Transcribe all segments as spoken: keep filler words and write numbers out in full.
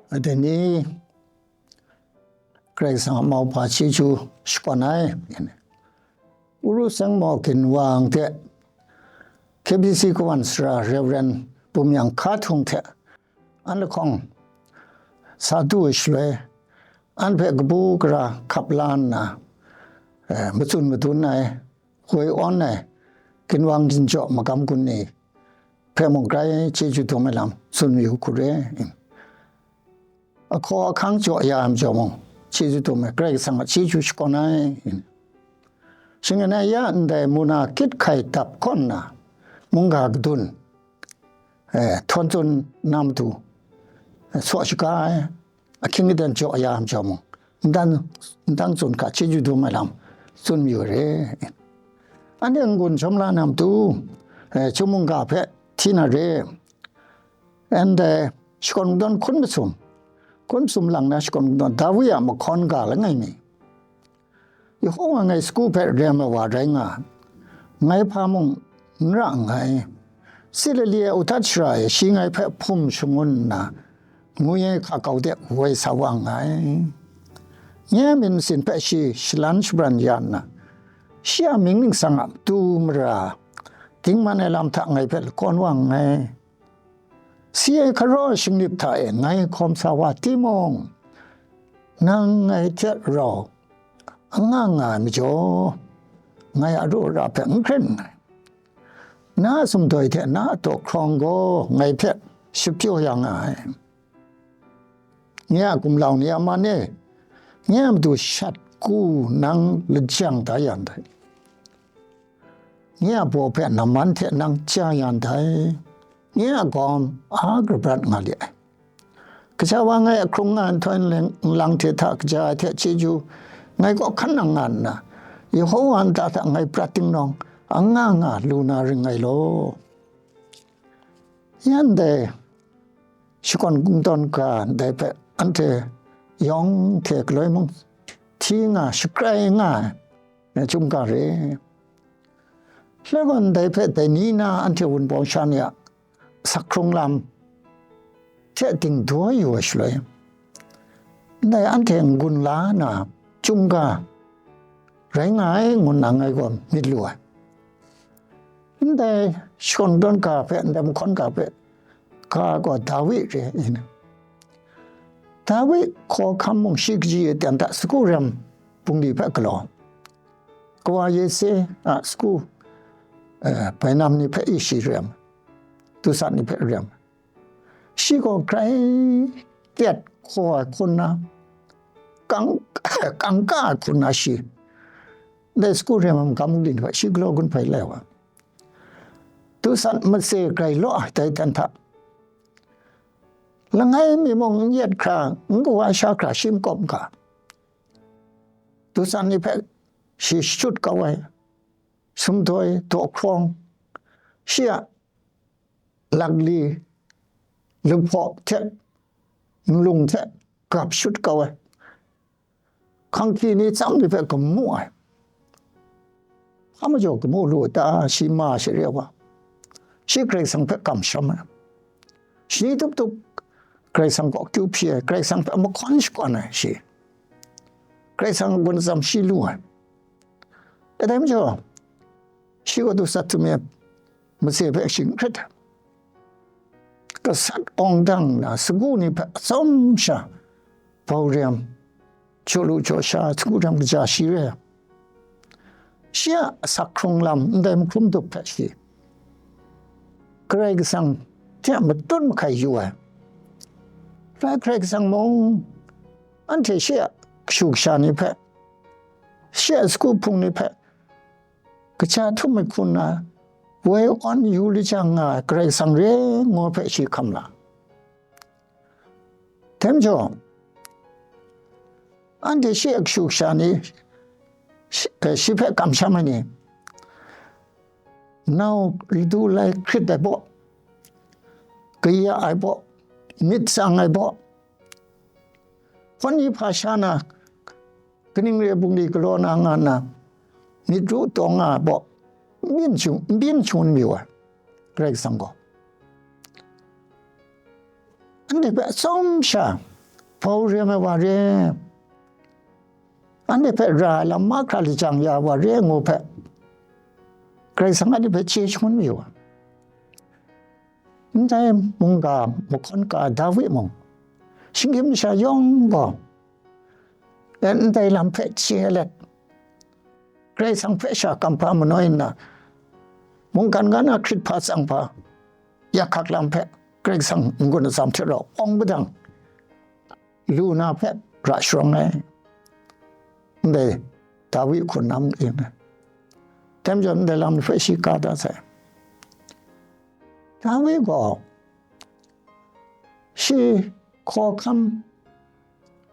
Dai ni Karai Kasang a mauhpa chyeju shakawn ai. Uru Seng Maw Ginwang hte K B C kawan sara Reverend Bum Yang Hka Htung hte an lahkawng sa du ai shaloi, an hpe kabu gara hkap la nna, eh, matsun madun ai, woi awn ai, ginwang ginjaw magam gun ni hpe mung grai chyeju dum ai lam tsun mayu hku re. Ahkaw ahkang jaw ya ai majaw mung, chyeju dum ai, Karai Kasang a chyeju shakawn ai. Shing n ai ya ndai muna kyit hkai dap hkawn nna, mungga kadun, eh, htawn tsun na matu, eh, saw shaga ai, ahkying aten jaw ya ai majaw mung, ntan, ntan tsun hkra chyeju dum ai lam tsun mayu ai re. Anhte n-gun shawm la na matu, eh, chyum mungga hpe hti na re. Ndai shakawn kungdawn hkun masum, hkun masum lang na shakawn kungdawn Dawi a mahkawn ga langai mi. Yehova ngai sagu hpe rem ai wa rai nga, ngai hpa mung n ra nngai. Sila li ai udat shara e shi ngai hpe hpum shangun nna, ngwi ai hka kau de woi sa wa nngai. Nye a myit masin hpe shi shalan shabran ya nna, shi a mying ningsang a matu mara dingman ai lam hta ngai hpe lakawn wa nngai. Si ai hkaraw shingnip hta e ngai hkawm sa wa timung, nang ngai hte rau anga nga ai majaw, ngai a ru ara hpe n hkren nngai. Na a sumdawi hte na a daw hkrawng gaw ngai hpe shapyaw ya nga ai. Nye a gumlau ni a man e, nye a matu shat ku nang lajang da ya ndai. Nye a baw hpe namman hte nang ja ya ndai. Nye a gawm a kabrat nga li ai. Kasha wa ngai a hkrung nga ai nhtoi nlang hte hta kaja ai hte chyeju ngai kaw hkan nang nga nna, Yehova nta hta ngai prat ding nawng, anga nga lu na ring ngai law. Yan dai shakawn kungdawn ga dai hpe anhte yawng hte galoi mung hti nga shakrai nga ai, na chyum ga re. Hla gawn dai hpe dai ni na anhte wunpawng sha ni a asak hkrung lam hte dingdaw yu ai shaloi, ndai anhte n-gun la na chyum ga rai nga ai, ngu nna ngai gaw myit lu ai. Ndai shakawn kungdawn ga hpe, ndai mahkawn ga hpe, ga gaw Dawi re ai. Dawi hkawhkam mung shi kaji aten hta sagu rem bungli hpe galaw, kawa Yese a sagu, eh, bainam ni hpe e shi rem, dusat ni hpe rem. Shi gaw grai kyat hkaw ai hku nna, kang, kangka ai hku nna shi, ndai sagu rem ai magam bungli ni hpe shi galaw gun hpai lai wa. Dusat matse grai law ai dai hten hta, langai mi mung n yet hkra, n kawa sha hkra shi n kawp n ga, dusat ni hpe shi shachut kau ai, sumdawi daw hkrawng, shi a lakli, lahpaw hte, nlung hte gap shut kau ai, hkanghki ni tsam ni hpe gamu ai. Hpa majaw gamu lu ai ta, shi ma share wa? Shi Karai Kasang hpe kamsham ai. Shani tup tup Karai Kasang kaw akyu hpyi ai, Karai Kasang hpe mahkawn shakawn ai shi. Karai Kasang a gun atsam shi lu ai. Dai majaw, shi gaw dusat htum e matse hpe shi n hkrit ai. Gasat awng dang na sagu ni hpe atsawm sha, bau rem, jaw lu jaw sha, sagu rem kaja shi re ai. Shi a asak hkrung lam ndai mahkrum dup hpe shi Karai Kasang hte matut mahkai yu ai. Rai Karai Kasang mung, anhte shi a kashu kasha ni hpe, shi a sagu hpung ni hpe, kaja htum ai hku nna, woi awn yu lajang nga ai Karai Kasang re ngu hpe shi hkam la. Dai majaw, anhte shi a kashu kasha ni, shi, eh, shi hpe kamsham ai ni, nau ladu lai hkrit ai baw, kaya ai baw, myit tsang ai baw, hpawn ni hpa sha na, kaning re bungli galaw na nga nna, myit ru taw nga ai baw, n byin shu-, n byin shangun mayu ai, Karai Kasang gaw. Anhte hpe atsawm sha, bau rem ai wa re, anhte hpe ra ai lam mahkra lajang ya ai wa re ngu hpe, Karai Kasang anhte hpe chye shangun mayu ai. Ndai mungga mahkawn ka Dawi mung, shinggyim masha yawng gaw, e, ndai lam hpe chye let, Karai Kasang hpe sha kamhpa manoi nna, mungkan ga na hkrit hpa tsang hpa, yak hkak lam hpe Karai Kasang n-gun atsam hte rau awng padang lu na hpe ra sharawng ai. Ndai Dawi hkun na mung yin ai. Dai majaw ndai lam ni hpe shi ka da sai. Dawi gaw shi hkawhkam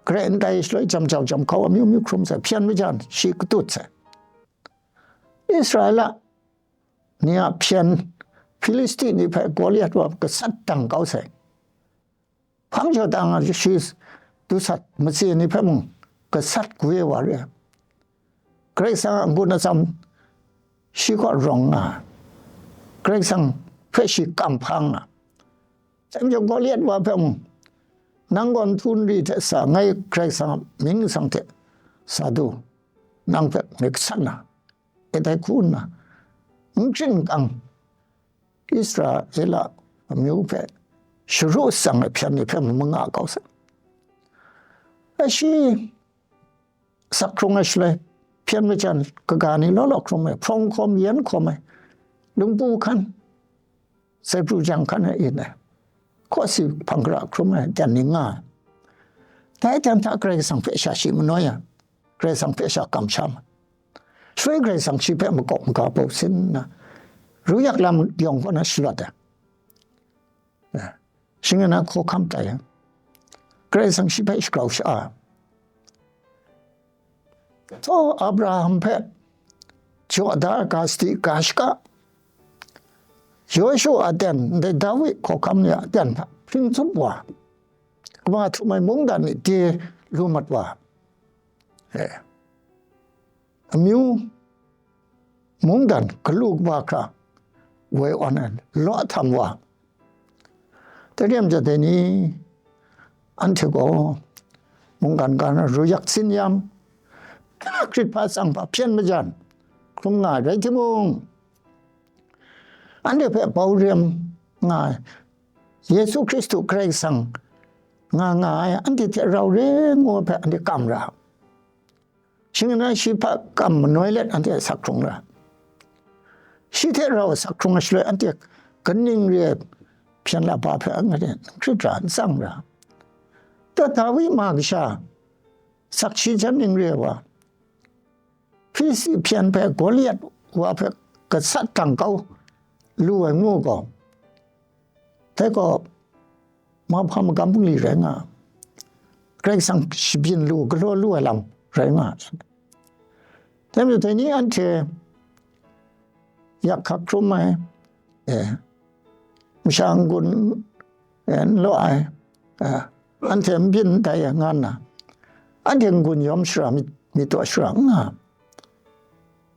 garai ndai shaloi jam jau jam hkau amyu myu hkrum sai, hpyen majan shi katut sai. Israela ni a hpyen Hpilisti ni hpe Goliat wa gasat dang kau sai. Hpang jaw dang a shi dusat matse ni hpe mung gasat gwi ai wa re ai. Karai Kasang a n-gun atsam shi kaw rawng nga ai. Karai Kasang hpe shi kamhpa nga ai. Dai majaw Goliat wa hpe mung, nang gaw nhtu nri hte sa, ngai Karai Kasang a mying nsang hte sa du, nang hpe ngai gasat na, e dai hku nna, n hkrit n kang Israela amyu hpe sharu tsang ai hpyen ni hpe mung manga kau sai. Ashi sak hkrung ai shaloi, hpyen majan kaga ni law law hkrum ai, hprawng hkawm, yen hkawm ai, lungpu hkan, sai pru jang hkan ai yin ai, hkawsi hpang gara hkrum ai aten ni nga ai. Dai aten hta Karai Kasang hpe sha shi manoi ai, Karai Kasang hpe sha kamsham ai. Shaloi Karai Kasang shi hpe makawp maga bau sin nna, ru yak lam yawng kaw na shalawt ai. Shing nna hkawhkam tai ai. Karai Kasang shi hpe shagrau sha-a. Taw, Abraham hpe jaw da ai ga sadi ga shaka, Yosua aten, ndai Dawi hkawhkam ni a aten hta hpring tsup wa, kaba htum ai mungdan ni de lu mat wa, e, amyu mungdan galu kaba hkra woi awn ai law ahtam wa, dai re ai majaw dai ni, anhte gaw mungkan ga na ru yak tsin yam, hkrit hpa tsang hpa hpyen majan hkrum nga ai rai timung, anhte hpe bau rem nga ai Yesu Hkristu Karai Kasang nga nga ai, anhte hte rau re ngu ai hpe anhte kam ra. Shing nna shi hpe kam manoi let anhte sak hkrung ra. Shi hte rau sak hkrung ai shaloi anhte kaning re ai hpyen laba hpe anhte n hkrit ra, n tsang ra. Taw, Dawi ma kasha, sakshi jan ning re ai wa, Hpilisti hpyen hpe Goliat wa hpe gasat dang kau lu ai ngu gaw, dai gaw mauhpa magam bungli rai nga, Karai Kasang shabyin lu, galaw lu ai lam rai nga. Dai majaw dai ni anhte yak hkak hkrum ai, e, masha n-gun, e, n law ai, e, anhte n byin dai ai nga nna, anhte n-gun yawm shara, myit, myit daw shara n nga.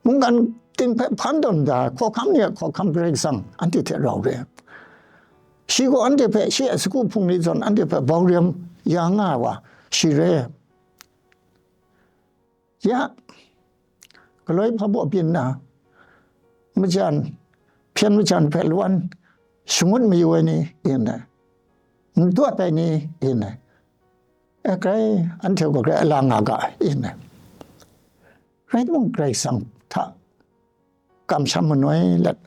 Mungkan ting hpe hpan tawn da ai hkawhkam ni a hkawhkam Karai Kasang anhte hte rau re ai. Shi gaw anhte hpe shi a sagu hpung ni zawn anhte hpe bau rem ya nga ai wa, shi re ai. Ya, galoi hpa baw byin na, majan, hpyen majan hpe lawan shangut mayu ai ni yin ai, n dawt ai ni yin ai, e, grai anhte gaw grai a la nga ga ai yin ai. Rai timung, Karai Kasang hta kamsham manoi let,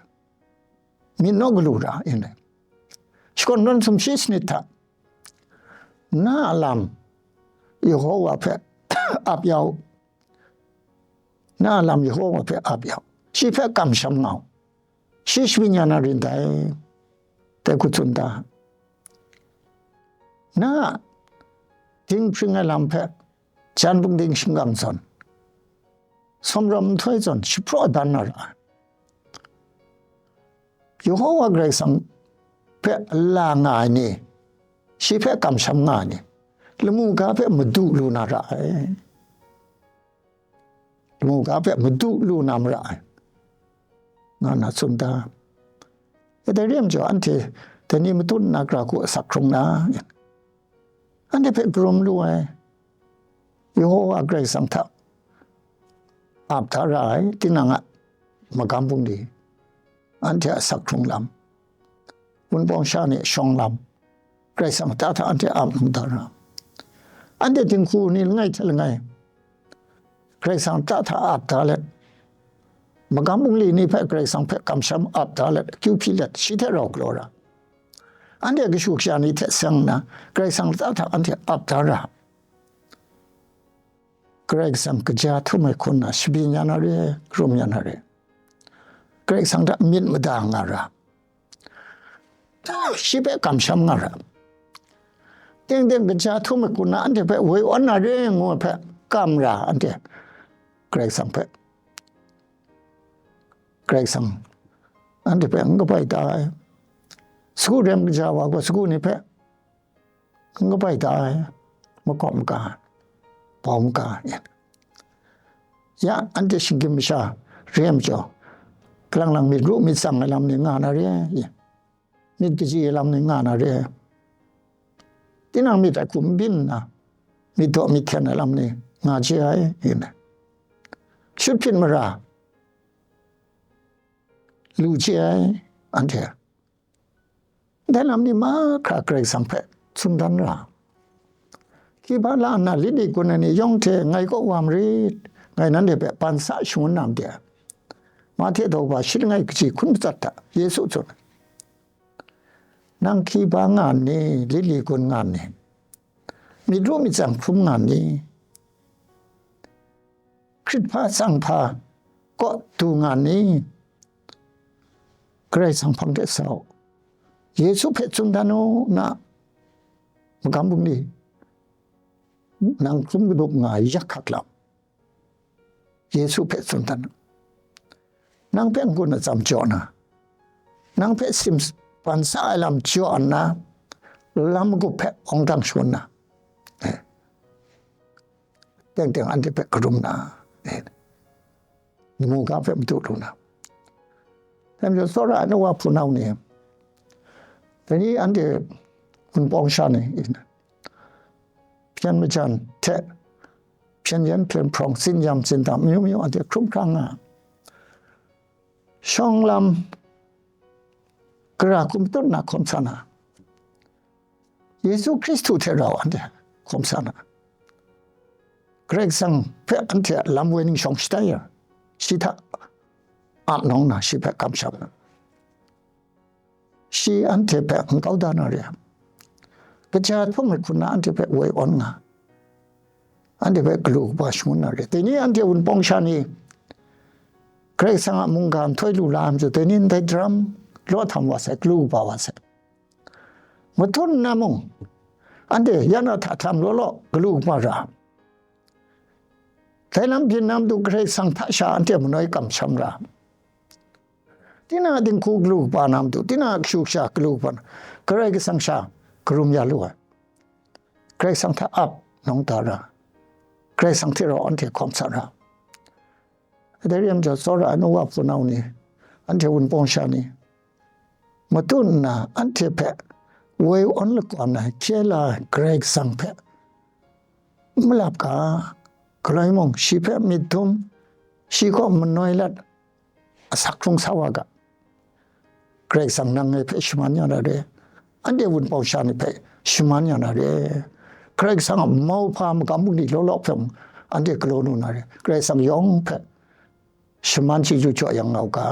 myit naw galu ra yin ai. Shakawn dawn sumshi sanit hta, na a lam Yehowa hpe ap ya u, na a lam Yehowa hpe ap ya u, shi hpe kamsham nga u, shi shapring ya na rin dai, dai hku tsun da. Na a dinghpring ai lam hpe jan bungding shingkang zawn, sumrawm nhtoi zawn shapraw dan na ra ai. Yehowa Karai Kasang hpe la nga ai ni, shi hpe kamsham nga ai ni, lamu ga hpe madu lu na ra ai. Lamu ga hpe madu lu na mara ai, nga na tsun da. E, dai re ai majaw, anhte dai ni matut nna gara hku asak hkrung na, anhte hpe karum lu ai, Yehova Karai Kasang hta ap da ra ai, tinang a magam bungli, anhte a sakhkrung lam, wunpawng sha ni shawng lam, Karai Kasang ta hta anhte ap hkrum da ra. Anhte dinghku ni langai hte langai, Karai Kasang ta hta ap da let, magam bungli ni hpe Karai Kasang hpe kamsham ap da let, akyu hpyi let, shi hte rau galaw ra. Anhte kashu kasha ni hte seng nna, Karai Kasang ta hta anhte ap da ra. Karai Kasang kaja htum ai hku nna, shabyin ya na re, karum ya na re. Karai Kasang hta myit mada nga ra. Shi hpe kamsham nga ra. Teng teng kaja htum ai hku nna, anhte hpe woi awn na re ngu ai hpe kam ra, anhte Karai Kasang hpe, Karai Kasang anhte hpe n kabai ta ai. Sagu rem kaja wa gaw, sagu ni hpe n kabai ta ai, makawp maga, bau maga, ya, anhte shinggyim masha re ai majaw, kalang lang myit ru myit tsang ai lam ni nga na re ai, myit kaji ai lam ni nga na re ai, tinang myit ai hku n byin nna, myit daw myit hkyen ai lam ni nga chye ai, shut hpyit mara lu chye ai, anhte. Dai lam ni mahkra Karai Kasang hpe tsun dan ra. Hkriba la nna lit li gun ai ni yawng hte ngai kaw wa marit, ngai nanhte hpe ban sa shangun na made ai. Mahte daw ba shi langai kaji hkun matsat hta Yesu tsun ai. Nang hkriba nga n ni, lit li gun nga n ni, myit ru myit tsang hkrum nga n ni? Hkrit hpa tsang hpa kaw du nga n ni? Karai Kasang hpang de sa u. Yesu hpe tsun dan u, na magam bungli, nang hkrum kadup nga ai yak hkak lam, Yesu hpe tsun dan u. Nang hpe n-gun atsam jaw na, nang hpe sim ban sa ai lam jaw nna, lam magup hpe awng dang shangun na, eh, teng teng anhte hpe karum na, eh, lamu ga hpe madu lu na. Dai majaw, tsawra ai nu wa hpunau ni, dai ni anhte wunpawng sha ni, hpyen majan hte, hpyen yen hpyen hprawng, tsin yam tsin dam, amyu myu anhte hkrum hkra nga, shawng lam gara hku matut na hkawm sa na, Yesu Hkristu hte rau anhte hkawm sa na, Karai Kasang hpe anhte a lam woi ning shawng shatai ya, shi hta ap nawng na, shi hpe kamsham na, shi anhte hpe n kau da na re ai. Kaja htum ai hku nna anhte hpe woi awn nga, anhte hpe galu kaba shangun na re ai. Dai ni anhte wunpawng sha ni Karai Kasang a mungga nhtoi lu la ai majaw, dai ni ndai daram law htam wa sai, galu kaba wa sai. Matut nna mung, anhte ya na hta htam law law galu kaba ra. Dai lam byin na matu Karai Kasang hta sha anhte manoi kamsham ra. Tinang a dinghku galu kaba na matu, tinang a kashu kasha galu kaba na, Karai Kasang sha karum ya lu ai. Karai Kasang hta ap nawng da ra. Karai Kasang hte rau anhte hkawm sa ra. Dai re ai majaw, tsawra ai nu wa hpunau ni, anhte wunpawng sha ni, matut nna anhte hpe woi awn lakwan ai hkye la ai Karai Kasang hpe malap ga, galoi mung shi hpe myit dum, shi kaw manoi lat, asak hkrung sa wa ga. Karai Kasang nang ngai hpe shaman ya na re, anhte wunpawng sha ni hpe shaman ya na re. Karai Kasang a mauhpa magam bungli law law hpe mung anhte galaw lu na re. Karai Kasang yawng hpe shaman chyeju jaw yang nga u ga.